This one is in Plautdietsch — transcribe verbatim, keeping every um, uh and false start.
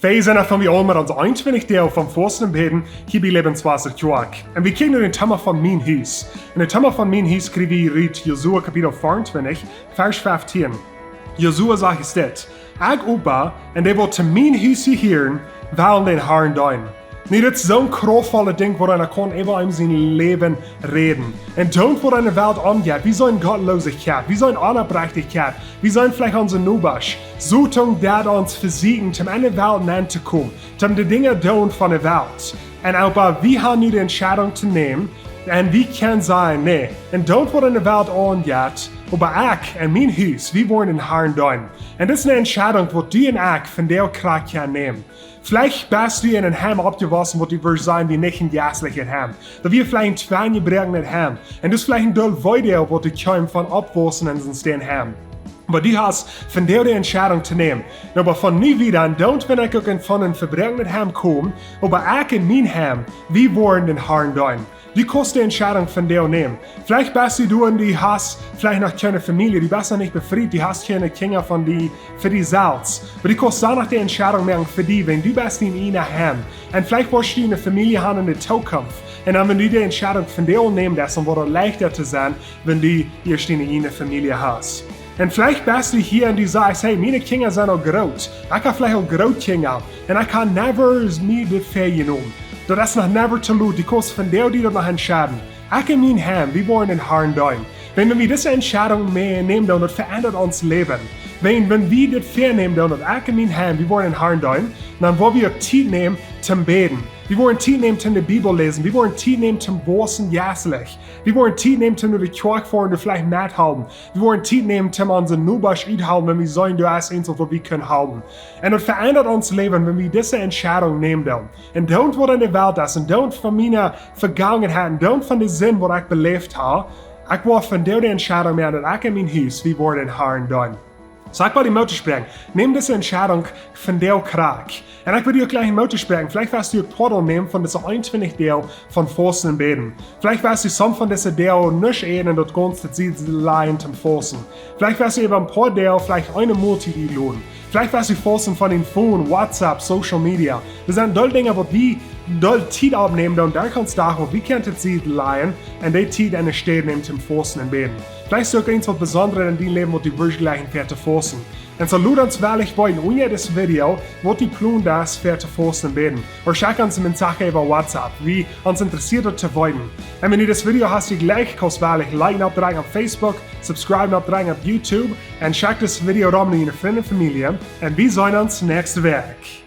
Hei, wie sent nu von wie aul met onse eenuntwintich Doag von Fausten un Bäden hia bie Lebenswasser Kjoakj. Un wie kjikjen no dän Thema von mien Hus. Un dän Thema von mien Hus kjrie wie ut Josua Kapitel veeruntwintich, Varsch feftieen. Josua sajcht dit: Ekj oba, un dee waut to mien Hus jehieren, wellen dän Harn deenen. Nu, dit es soon kraftvollet Dinkj, wua eena kaun äwa eenem sien Läwen räden. Un doont waut enne Welt aunjeit, wie sent Gottlosigkeit, wie sent Onoprechtichkjeit, wie sent veleicht onse Nobasch. Soton deit ons vesieekjen, toom enne Welt nenn to komen, toom de Dinja doonen von de Welt. Un oba wie haben nu de Entscheidunk to nämen, un wie kjennen sajen: Nä, un doont waut enne Welt aunjeit, oba ekj un mien Hus, wie woaren dän Harn deenen. Un dit es eene Entscheidunk, waut du un ekj vondoag krakjt kjennen nämen. Veleicht best du en een Heim oppjewossen, waut du wurscht sajen, wia nich een jeistlichet Heim. Daut wia veleicht een twei jebroakenet Heim. Un daut es veleicht een Deel Weedoag, waut du kjeemst von oppwossen en soon Heim. Oba du hast vondoag de Entscheidunk to nämen. Nu, oba von nu wieda, un doont wan ekj uk en von een vebroakenet Heim kom, oba ekj un mien Heim, wie woaren dän Harn deenen. Du kaust de Entscheidunk vondoag nämen. Veleicht best du doa un du hast veleicht noch kjeene Famielje, du best noch nich befriet, du hast kjeene Kjinja von die, fa die selfst. Oba du kaust dan noch de Entscheidunk moaken fa die, wan du best dien eejna Harn. Un veleicht woascht du eene Famielje haben en de Tookunft. Un dan, wan du de Entscheidunk vondoag nämen deist, dan woat daut leichta to sennen, wan du ieescht diene eejne Famielje hast. Un veleicht best du hia un du sajchst: Hei, miene Kjinja sent aul groot. Ekj hab veleicht aul Grootkjinja. Un ekj hab never mie dit väajenomen. Daut es noch never too late. Du kaust vondoag die daut noch entscheiden. Ekj un mien Heim, wie woaren dän Harn deenen. Wan, wan wie dise Entscheidunk mea nämen, dan daut veendat ons Läwen. Wan, wan wie dit väanämen, dan daut ekj un mien Heim, wie woaren dän Harn deenen, dan woa wie uk Tiet nämen toom bäden. Wie woaren Tiet nämen toom de Bibel läsen. Wie woaren Tiet nämen toom waussen jeistlich. Wie woaren Tiet nämen toom no de Kjoakj foaren, doa veleicht methalpen. Wie woaren Tiet nämen toom onse Nobasch uthalpen, wan wie seenen, doa es eent, waut wie kjennen halpen. Un daut veendat ons Läwen, wan wie dise Entscheidunk nämen, dan. Un doont waut enne Welt es, un doont von miene Vegangenheit, un doont von de Sind, waut ekj beläft hab, ekj woa vondoag de Entscheidunk moaken, daut ekj un mien Hus, wie woaren dän Harn deenen. Soo, ekj well die Moot toospräakjen. Näm dise Entscheidunk vondoag krakjt. Un ekj well die uk jlikj Moot toospräakjen. Veleicht woascht du uk Poat nämen von dise eenuntwintich Doag von Fausten un Bäden. Veleicht woascht du some von dise Doag nuscht äten un daut gaunze Tiet lajen toom Fausten. Veleicht woascht du äwa een poa Doag veleicht eene Moltiet utloten. Veleicht woascht du fausten von dien Phone, WhatsApp, Social Media. Daut sent aul Dinja, waut wie aul Tiet oppnämen, dan derch ons Dach, waut wie kjennen Tiet lajen un dee Tiet enne Städ nämen toom Fausten un Bäden. Veleicht es uk eent waut Besondret en dien Läwen, waut du wurscht jlikjen fa to fausten. Un soo lot ons wellich weeten unja dit Video, waut du plaunst fa to fausten un bäden. Ooda schekj ons een Message äwa WhatsApp. Wie, ons interessieet daut to weeten. Un wan du dit Video hast jlikjt, kaust wellich liken oppdrekjen opp Facebook, subscriben oppdrekjen opp YouTube un schekj dit Video rom no diene Frind un Famielje. Un wie seenen ons näakjste Wäakj.